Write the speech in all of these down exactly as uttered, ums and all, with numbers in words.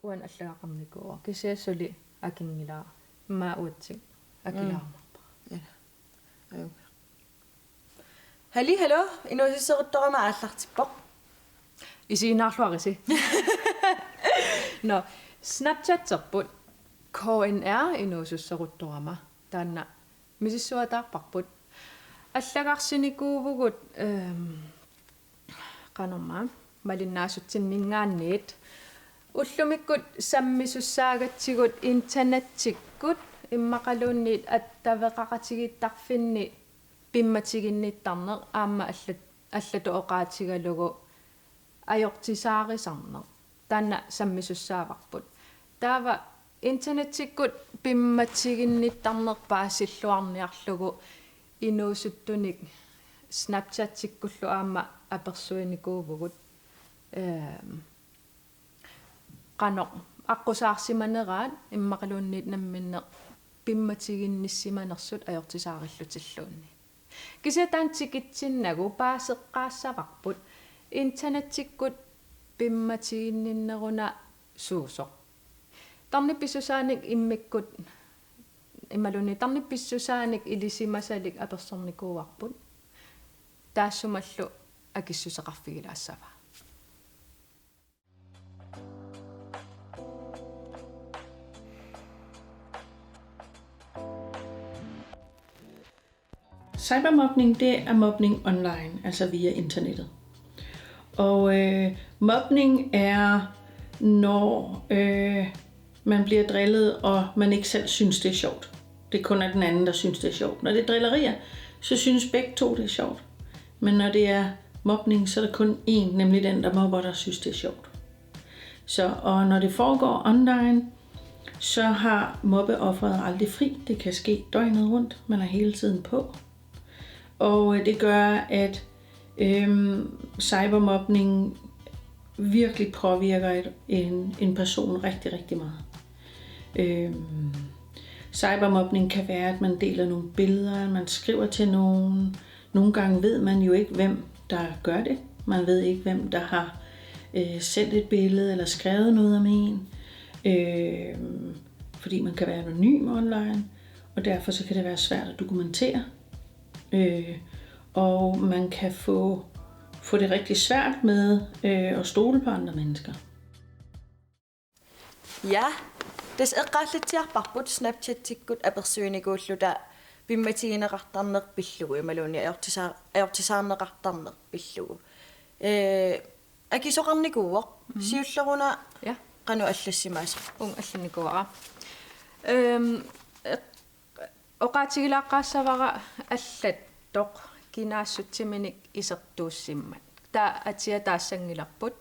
Uani allagaqarnikuuara. Kisianni suli akinngilara. Immaqa uatsik akilaarumaarpara. Ila. Ajunngilaq. Halli, hallo. Inuususseruttorama aallartippoq. Isiginnaarluarisi. Nå, Snapchaterput K N R inuususseruttorama. Taanna misissuataarparput. Allagarsinikuuvugut, ehm, qanormaa, malinnaasutsinninngaanniit. Ullumikkut sammisussaagatsigit internettikkut immaqaluunniit attaveqaqatigiittarfinni pimmatiginnittarneq aamma allat-, allatut oqaatigalugu ajortisaarisarneq. Taanna sammisussaavarput. Taava internettikkut pimmatiginnittarneq paasilluarniarlugu inuusuttunik Snapchatikkullu aamma apersuinikuuvugut. Ehm, qanoq aqqusaarsimaneraat immaqaluunniit namminneq pimmatiginnissimanersut ajortisaarillutilluunniit. Kisianni taanna tikitsinnagu paaseqqaassavarput internettikkut pimmatiginninneruna suusoq. Tarnip pissusaanik immikkut imaluunniit tarnip pissusaanik ilisimasalik apersornikuuarput. Taassumalu akissuseqarfigilaassavaa. Cybermobning, det er mobning online, altså via internettet. Og øh, mobning er, når øh, man bliver drillet, og man ikke selv synes, det er sjovt. Det kun er den anden, der synes, det er sjovt. Når det er drillerier, så synes begge to, det er sjovt. Men når det er mobning, så er der kun én, nemlig den, der mobber, der synes, det er sjovt. Så, og når det foregår online, så har mobbeofferet aldrig fri. Det kan ske døgnet rundt. Man er hele tiden på. Og øh, det gør, at øhm, cybermobning virkelig påvirker et, en, en person rigtig, rigtig meget. Øhm, cybermobning kan være, at man deler nogle billeder, man skriver til nogen. Nogle gange ved man jo ikke, hvem der gør det. Man ved ikke, hvem der har øh, sendt et billede eller skrevet noget om en. Øh, fordi man kan være anonym online, og derfor så kan det være svært at dokumentere. Øh, og man kan få, få det rigtig svært med øh, at stole på andre mennesker. Ja, tassa eqqaallatsiarparput Snapchatikkut apersuinikuulluta pimmatigineqartarneq pillugu imaluunniit ajortisaa-, ajortisaarneqartarneq pillugu. Ee, akisoqarnikuuvoq, mm, siulleruna, ja, qanoq allassimasoq. Uunga allannikuuara. Ehm, eq-, oqaatigilaaqqaassavara allattoq kinaassutsiminik isertuussimmat. Taava atia taassanngilarput,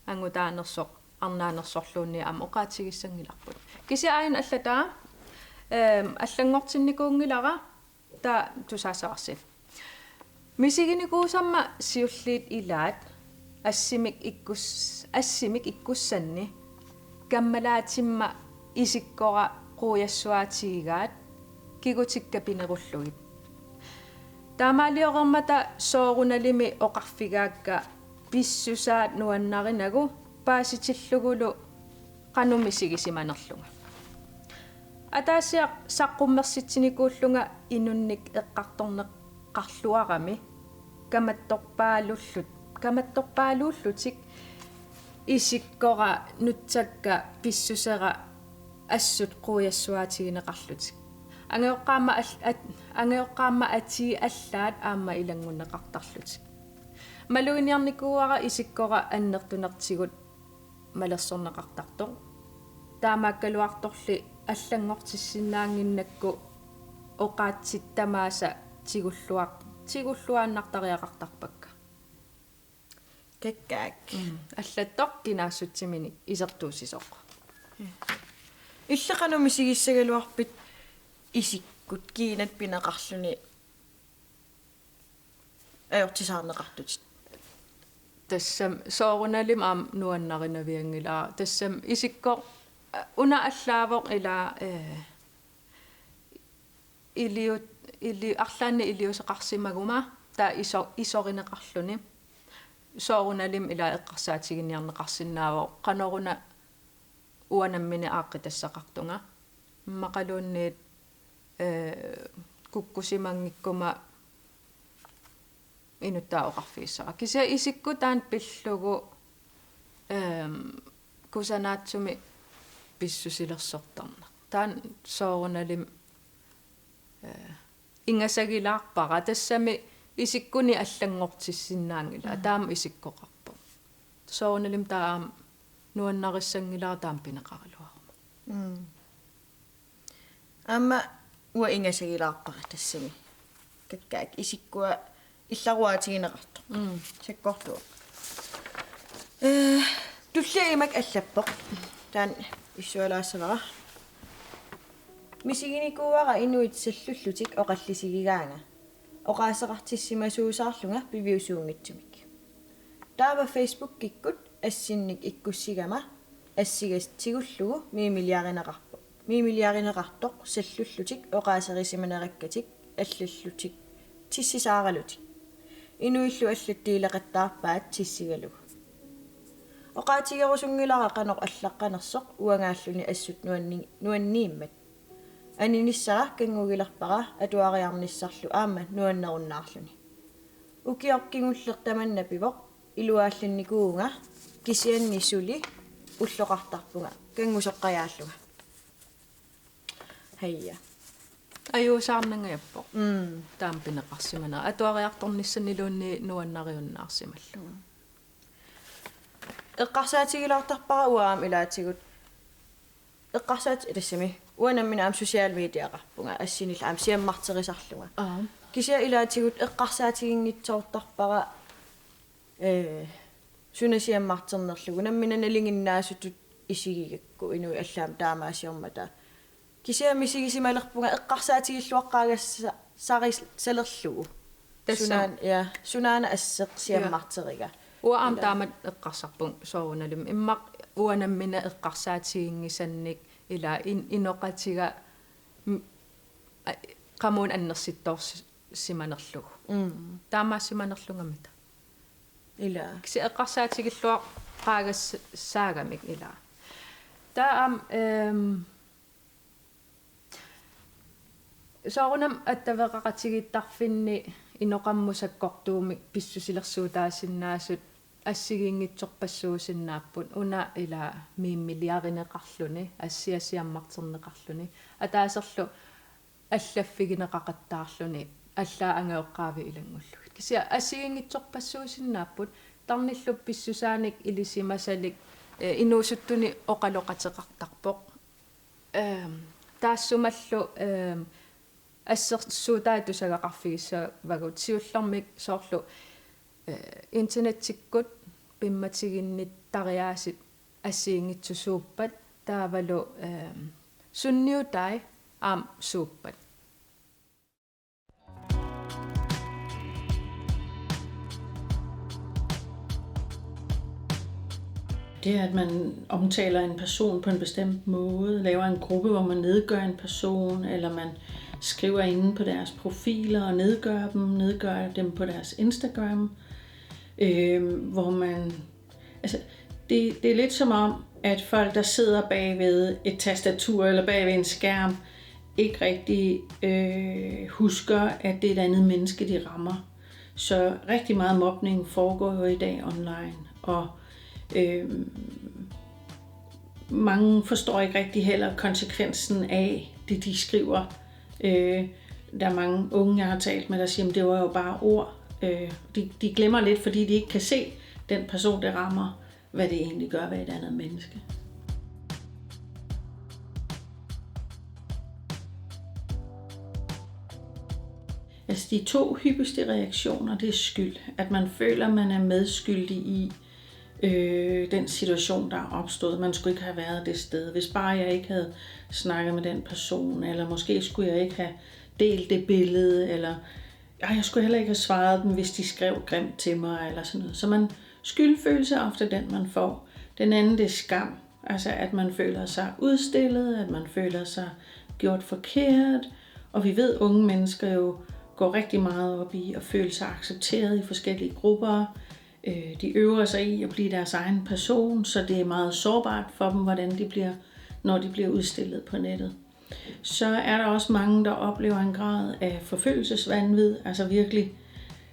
angutaanersoq, arnaanersorluunniit aamma oqaatigissanngilarput. Kisianni aajuna allataa, ehm, allanngortinnikuunngilara, taava tusaassavarsi. Misiginikuusamma siulliit ilaat assimik ikkus-, assimik ikkussanni kammalaatimma isikkora quiassuaatigigaat kigutikka pinerullugit. Taamaalioreermata soorunalimi oqarfigaakka pissusaat nuannarinagu paasitillugulu qanoq misigisimanerlunga. Ataasiaq saqqummersitsinikuullunga inunnik eqqartorneqarluarami kamattorpaalullut-, kamattorpaaluullutik isikkora nutsakka pissusera assut quiassuaatigineqarlutik. Angajoqqaama al-, at-, angajoqqaama atii allaat aamma ilanngunneqartarlutik. Maluginiarnikuuara isikkora annertunertigut malersorneqartartoq. Taamaakkaluartorli allanngortissinnaannginnakku oqaatsit tamaasa tigulluaq-, tigulluaannartariaqartarpakka. Kakkaak. Mm. Allattoq kinaassutsiminik isertuussisoq. Illit qanoq misigissagaluarpit isikkut kiinat pineqarluni ajortisaarneqartutit? Tassami soorunalimi aamma nuannarinavianngilara. Tassami isikkoq, eh, una allaavoq ila, eh, iliut-, ili-, arlaannik iliuuseqarsimaguma taava iso-, isorineqarluni. Soorunalimi ila eqqarsaatiginiarneqarsinnaavoq qanoruna Uanga nammineq aaqqitassaqartunga. Immaqaluunniit, eh, kukkusimanngikkuma inuttaa oqarfigissavara. Kisianni isikkoq taanna pillugu, ehm, kusanaatsumik pissusilersortarneq. Taanna soorunalimi, eh, ingasagilaarpara, tassami isikkunik allanngortissinnaanngilaq. Mm. Taama isikkoqarpoq. Soorunalimi taama nuannarissanngilara, taama pineqaraluaruma. Mm. Aamma uanga ingasagilaarpara tassami. Kakkaak isikkua illaruaatigineqartoq. Mm. Sakkortuvoq. Eh, tulliani imak allappoq. Taanna issualaassavara. Misiginikuuara inuit sallullutik oqallisigigaanga. Oqaaseqartissimasuusaarlunga piviusuunngitsumik. Taava Facebookikkut assinnik ikkussigama assigassat tigullugu miimiliarineqarpoq. Miimiliarineqartoq sallullutik oqaaserisimanerakkatik allallutik tissisaaralutik. Inuillu allat tiileqattaarpaat tissigalugu. Oqaatigerusunngilara qanoq allaqqanersoq uangaalluni assut nuanni-, nuanniimmat. Aninissara kanngugilerpara atuariarnissarlu aamma nuannerunnaarluni. Ukioq kingulleq tamanna pivoq, iluaallannikuuvunga, kisianni suli ulloqartarpunga kanngusoqqajaallunga. Haja. Ajuusaarnangajappoq. Mm. Taama pineqarsimanera. Atuariartornissaniluunniit nuannariunnaarsimallugu. Mm. Eqqarsaatigilaartarpara uanga aamma ilaatigut. Eqqarsaat-, tassami. Uanga nammineq aamma social mediaqarpunga. Assinillu aamma siammarterisarlunga. Aap. Kisianni ilaatigut eqqarsaatiginngitsoortarpara, eh, suna siammarternerlugu. Nammineq nalinginnaasutut isigigakku inuit allat aamma taamaasiormata. Kisianni misigisimalerpunga eqqarsaatigilluaqqaagassa-, saris-, salerlugu. Tassa. Sunaana, ja, sunaana asseq siammarteriga. Uanga aamma, ila, taamatut eqqarsarpunga soorunalimi. Immaqa uanga nammineq eqqarsaatiginngisannik ila in-, inoqatiga m-, a-, qamuuna annersittoorsimanerlugu. Mm. Taamaassimanerlungamita. Ila. Kisianni eqqarsaatigilluaqqaagas-, saagamik ila. Taava aamma, ehm, soorunami attaveqaqatigiittarfinni inoqammut sakkortuumik pissusilersuutaasinnaasut assigiinngitsorpassuusinnaapput, una ila miimiliarineqarluni, assia siammarterneqarluni, ataaserlu allaffigineqaqattaarluni, allaat angajoqqaavit ilanngullugit. Kisianni assigiinngitsorpassuusinnaapput, tarnillu pissusaanik ilisimasalik, eh, inuusuttunik oqaloqateqartarpoq. Ehm, taassumalu, ehm, assersuutaat tusagaqarfigissavagut siullermik soorlu, eh, internettikkut pimmatiginnittariaasut assigiinngitsut suuppat taavalu, ehm, sunniutai aamma suuppat. Det er, at man omtaler en person på en bestemt måde, laver en gruppe, hvor man nedgør en person, eller man skriver inde på deres profiler og nedgør dem, nedgør dem på deres Instagram, øh, hvor man... Altså, det, det er lidt som om, at folk, der sidder bag ved et tastatur eller bag ved en skærm, ikke rigtig, øh, husker, at det er et andet menneske, de rammer. Så rigtig meget mobning foregår jo i dag online, og, øh, mange forstår ikke rigtig heller konsekvensen af det, de skriver. Øh, der er mange unge, jeg har talt med, der siger, "Men det var jo bare ord." Øh, de, de glemmer lidt, fordi de ikke kan se den person, det rammer, hvad det egentlig gør ved et andet menneske. Altså, de to hyppigste reaktioner, det er skyld. At man føler, man er medskyldig i, øh, den situation, der er opstået. Man skulle ikke have været det sted. Hvis bare jeg ikke havde snakket med den person, eller måske skulle jeg ikke have delt det billede, eller, "Ej, jeg skulle heller ikke have svaret dem, hvis de skrev grimt til mig," eller sådan noget. Så man, skyldfølelse er ofte den, man får. Den anden, det er skam. Altså, at man føler sig udstillet, at man føler sig gjort forkert. Og vi ved, unge mennesker jo går rigtig meget op i at føle sig accepteret i forskellige grupper. Øh, de øver sig i at blive deres egen person, så det er meget sårbart for dem, hvordan de bliver, når de bliver udstillet på nettet. Så er der også mange, der oplever en grad af forfølelsesvanvid, altså virkelig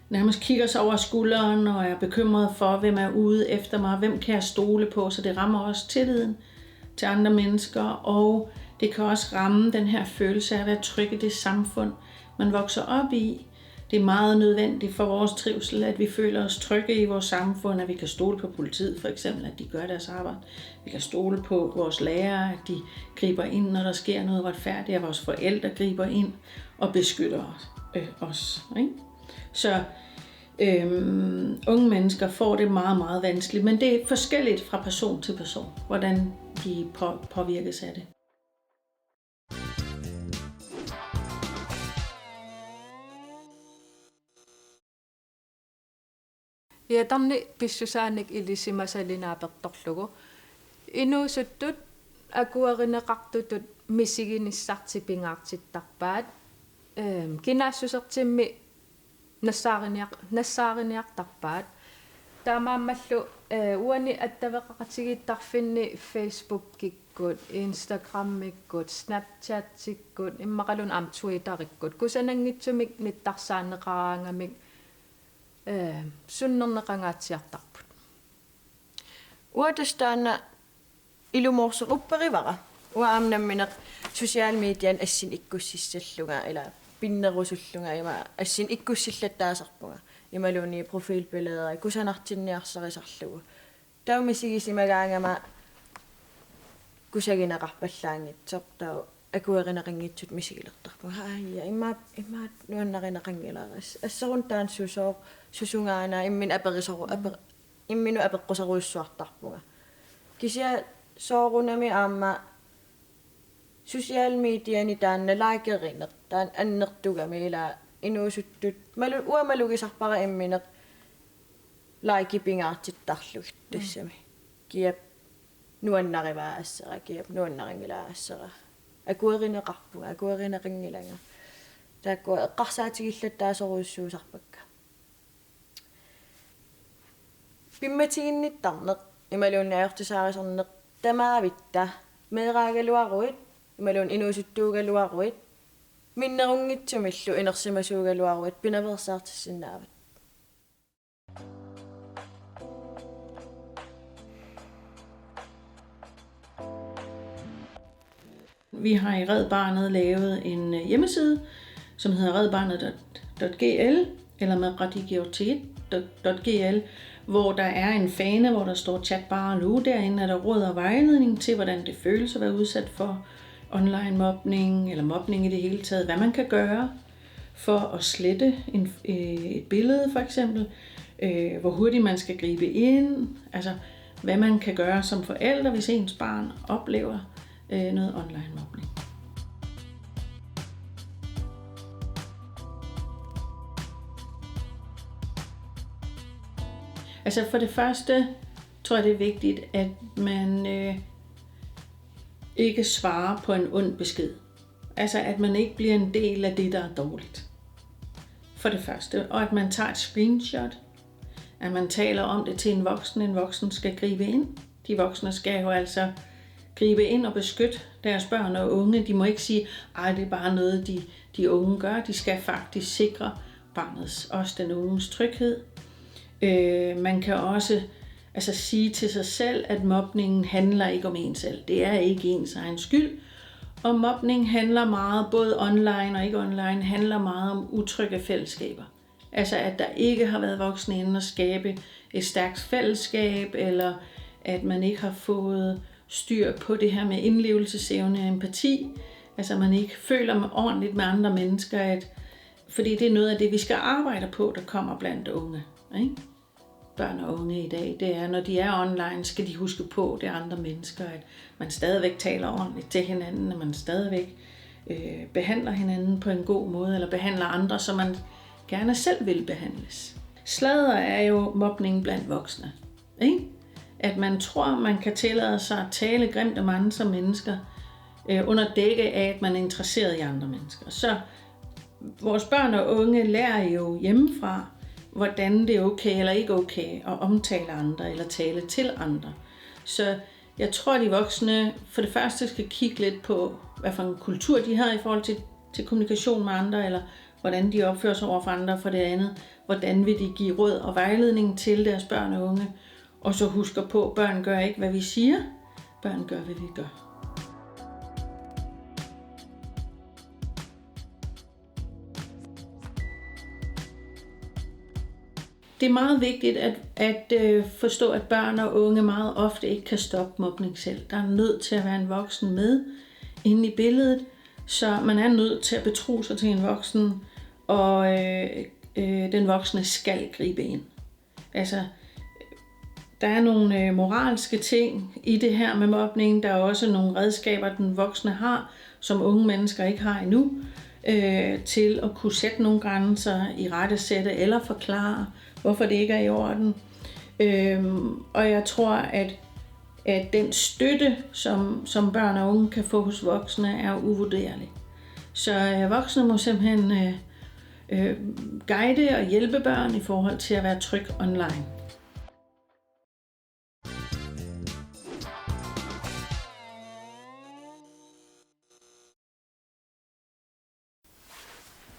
nærmest kigger sig over skulderen og er bekymret for, hvem er ude efter mig, hvem kan jeg stole på, så det rammer også tilliden til andre mennesker, og det kan også ramme den her følelse af at være tryg i det samfund, man vokser op i. Det er meget nødvendigt for vores trivsel, at vi føler os trygge i vores samfund, at vi kan stole på politiet for eksempel, at de gør deres arbejde. Vi kan stole på vores lærere, at de griber ind, når der sker noget uretfærdigt, at vores forældre griber ind og beskytter os. Øh, os, ikke? Så øhm, unge mennesker får det meget, meget vanskeligt, men det er forskelligt fra person til person, hvordan de på, påvirkes af det. Ja, taanna pissusaanik ilisimasalinnaapertorlugu. Inuusuttut akuerineqartutut misiginissartik pingaartittarpaat. Ehm, kinaassusertimmi nassaariniaq-, nassaariniartarpaat. Taamaammallu, eh, uani attaveqaqatigiittarfinni Facebookikkut, Instagramikkut, Snapchatikkut, immaqaluunniit aamma Twitterikkut kusananngitsumik nittarsaanneqaraangamik, eh, sunnerneqangaatsiartarput. Uanga tassa taanna ilumoorsoq upperivara. Uanga aamma nammineq social medianik assinik ikkussissallunga, ila pinnerusullunga ima assinik ikkussillattaasarpunga. Imaluunniit profilbilleder kusanartinniarsarisarlugu. Taava misigisimagaangama kusagineqarpallaanngitsoq, taava akuerineqanngitsutut misigilertarpunga. Aajja, immaqa, immaqa nuannarineqanngilara. As-, assersuut taanna susooq, susungaana, imminut aperisoru-, aper-, imminut apeqquserujussuartarpunga. Kisianni soorunami aamma social mediani taanna likerineq, taanna annertugami, ila inuusuttut, malu-, uanga malugisarpara imminut likit pingaartittarlugit tassami. Kiap nuannarivaa assera, kiap nuannarinngilara assera. Akuerineqarpunga, akuerineqanngilanga. Taakku eqqarsaatigillattaasorujussuusarpakka. Pimmatiginnittarneq imaluunniit ajortusaarisarneq tamaavitta, meeraagaluaruit imaluunniit inuusuttuugaluaruit, minnerunngitsumillu inersimasuugaluaruit pinaveersaartissinnaavat. Vi har i Red Barnet lavet en øh, hjemmeside, som hedder redbarnet dot g l eller meqatigiortiit dot g l, hvor der er en fane, hvor der står chat barn og luge. Derinde er der råd og vejledning til, hvordan det føles at være udsat for online mobning eller mobning i det hele taget, hvad man kan gøre for at slette en, øh, et billede for eksempel, øh, hvor hurtigt man skal gribe ind, altså hvad man kan gøre som forælder, hvis ens barn oplever øh, noget online mobning. Altså for det første tror jeg, det er vigtigt, at man øh, ikke svarer på en ond besked. Altså at man ikke bliver en del af det, der er dårligt. For det første. Og at man tager et screenshot, at man taler om det til en voksen. En voksen skal gribe ind. De voksne skal jo altså gribe ind og beskytte deres børn og unge. De må ikke sige, ej, det er bare noget, de, de unge gør. De skal faktisk sikre barnets, også den unges tryghed. Øh, man kan også altså sige til sig selv, at mobningen handler ikke om en selv. Det er ikke ens egen skyld. Og mobning handler meget, både online og ikke online, handler meget om utrygge fællesskaber. Altså at der ikke har været voksne inde og skabe et stærkt fællesskab, eller at man ikke har fået styr på det her med indlevelsesevne og empati. Altså at man ikke føler ordentligt med andre mennesker, at, fordi det er noget af det, vi skal arbejde på, der kommer blandt unge. Ikke? Børn og unge i dag, det er, når de er online, skal de huske på, det er andre mennesker, at man stadigvæk taler ordentligt til hinanden, at man stadigvæk øh, behandler hinanden på en god måde, eller behandler andre, som man gerne selv vil behandles. Sladder er jo mobning blandt voksne. Ikke? At man tror, man kan tillade sig at tale grimt om andre mennesker, øh, under dække af, at man er interesseret i andre mennesker. Så vores børn og unge lærer jo hjemmefra, hvordan det er okay eller ikke okay at omtale andre eller tale til andre. Så jeg tror, at de voksne for det første skal kigge lidt på, hvad for en kultur de har i forhold til, til kommunikation med andre, eller hvordan de opfører sig over for andre. For det andet, hvordan vil de give råd og vejledning til deres børn og unge? Og så husker på, børn gør ikke, hvad vi siger. Børn gør, hvad vi gør. Det er meget vigtigt at, at øh, forstå, at børn og unge meget ofte ikke kan stoppe mobning selv. Der er nødt til at være en voksen med inde i billedet, så man er nødt til at betro sig til en voksen, og øh, øh, den voksne skal gribe ind. Altså, der er nogle øh, moralske ting i det her med mobning. Der er også nogle redskaber, den voksne har, som unge mennesker ikke har endnu, øh, til at kunne sætte nogle grænser, irettesætte eller forklare, hvorfor det ikke er i orden. Øhm, og jeg tror, at, at den støtte, som, som børn og unge kan få hos voksne, er uvurderlig. Så øh, voksne må simpelthen øh, øh, guide og hjælpe børn i forhold til at være tryg online.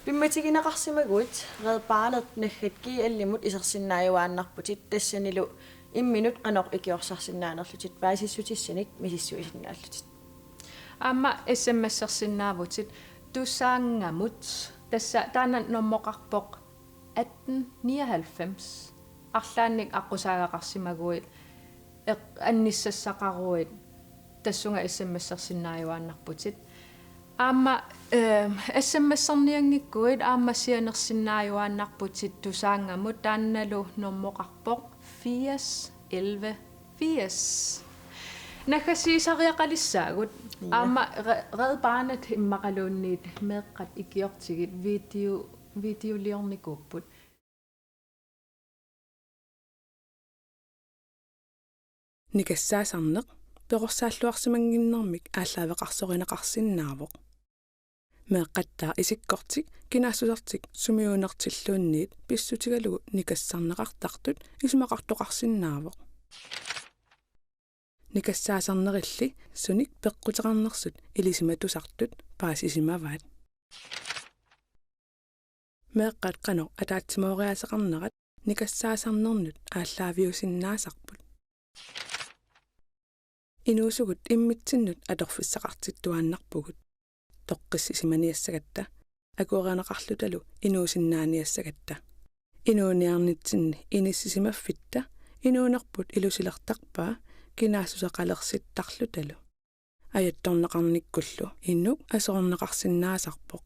Pimmatigineqarsimaguit Red Barnet naggat G L-imut isersinnaajuaannarputit, tassanilu imminut qanoq ikiorsarsinnaanerlutit paasissutissanik misissuisinnaallutit. Aamma S M S-ersinnaavutit Tusaanngamut, tassa taanna normoqarpoq atten nioghalvfems. Arlaannik aqqusaagaqarsimaguit eq-, annissassaqaruit tassunga S M S-ersinnaajuaannarputit. Aamma, eh, S M S-ernianngikkuit aamma sianersinnaajuaannarputit Tusaanngamut, taannalu normoqarpoq firs elleve firs. Naggasiisariaqalissaagut. Ja. Aamma Re-, Red Barnet immaqaluunniit meeqqat ikiortigit video-, videoliornikuupput. Nikassaasarneq perorsaalluarsimannginnermik aallaaveqarsorineqarsinnaavoq. Meeqqattaaq isikkortik kinaassusertik sumiuunertilluunniit pissutigalugu nikassarneqartartut isumaqartoqarsinnaavoq. Nikassaasarnerilli sunik peqquteqarnersut ilisimatusartut paasisimavaat. Meeqqat qanoq ataatsimooriaaseqarnerat nikassaasarnernut aallaaviusinnaasarput. Inuusugut immitsinnut atorfissaqartittuaannarpugut. Toqqissisimaniassagatta, akuerineqarlutalu inuusinnaaniassagatta. Inuuniarnitsinni inissisimaffitta inuunerput ilusilertarpaa kinaassuseqalersittarlutalu. Ajattorneqarnikkullu inuk aserorneqarsinnaasarpoq.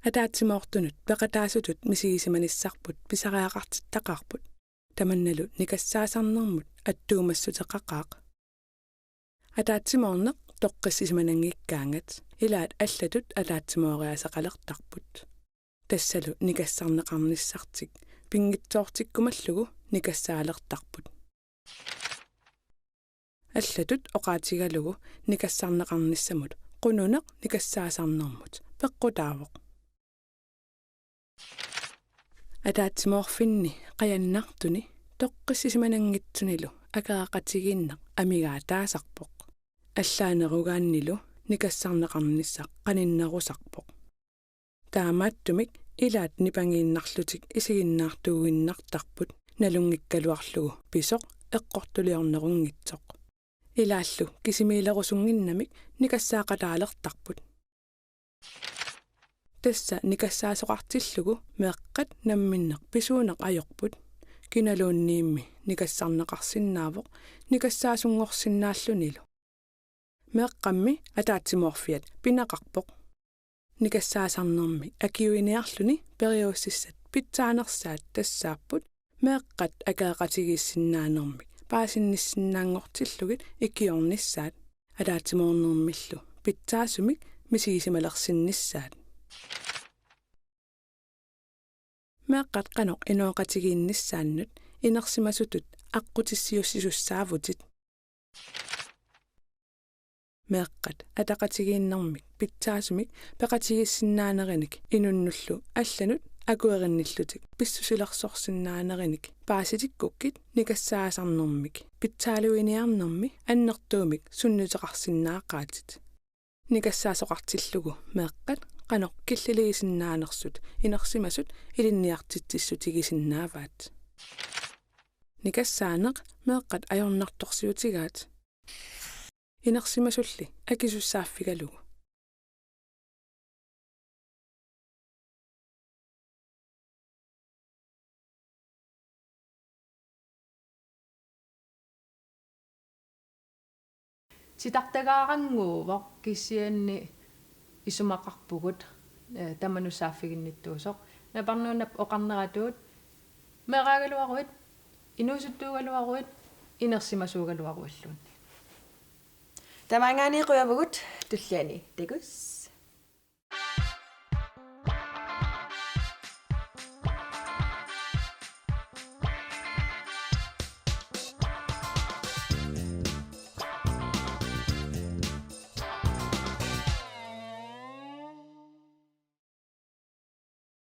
Ataatsimoortunut peqataasutut misigisimanissarput pisariaqartittaqaarput. Tamannalu nikassaasarnermut attuumassuteqaqaaq. Ataatsimoorneq toqqissisimananngikkaangat ilaat allatut ataatsimooriaaseqalertarput. Tassalu nikassarneqarnissartik pinngitsoortikkumallugu nikassaalertarput. Allatut oqaatigalugu nikassarneqarnissamut qununeq nikassaasarnermut peqqutaavoq. Ataatsimoorfinni qajannartuni toqqissisimananngitsunilu akeraqatigiinneq amigaataasarpoq. Allaanerugaannilu nikassarneqarnissaq qaninnerusarpoq. Taamaattumik ilaat nipangiinnarlutik isiginnaartuuginnartarput nalunngikkaluarlugu pisoq eqqortuliornerunngitsoq. Ilaallu kisimiilerusunnginnamik nikassaaqataalertarput. Tassa nikassaasoqartillugu meeqqat namminneq pisuuneq ajorput. Kinaluunniimmi nikassarneqarsinnaavoq nikassaasunngorsinnaallunilu. Meeqqammi ataatsimoorfiat pineqarpoq. Nikassaasaarnermi akiuiniarluni periuussissat pitsaanersaat tassaapput meeqqat akeqatigiissinnaanermik paasinnissinnaanngortillugit ikiornissaat, ataatsimoornermillu pitsaasumik misigisimalersinnissaat. Meeqqat qanoq inooqatigiinnissaannut inersimasutut aqqutissiuussisussaavutit. Meeqqat ataqatigiinnermik pitsaasumik peqatigiissinnaanerinik inunnullu allanut akuerinnillutik pissusilersorsinnaanerinik paasitikkukkit nikassaasarnermik pitsaaluiniarnermi annertuumik sunnuteqarsinnaaqaatit. Nikassaasoqartillugu meeqqat qanoq killiliisinnaanersut inersimasut ilinniartitsissutigisinnaavaat. Nikassaaneq meeqqat ajornartorsiutigaat. Inersimasulli akisussaaffigalugu. Titartagaarannguuvoq kisianni isumaqarpugut, eh, tamanut saaffiginnittuusoq. Naparnuunnap oqarneratut meeraagaluaruit, inuusuttuugaluaruit, inersimasuugaluaruilluunniit. Tamaanngaanniit qujavugut, tulliani takuss.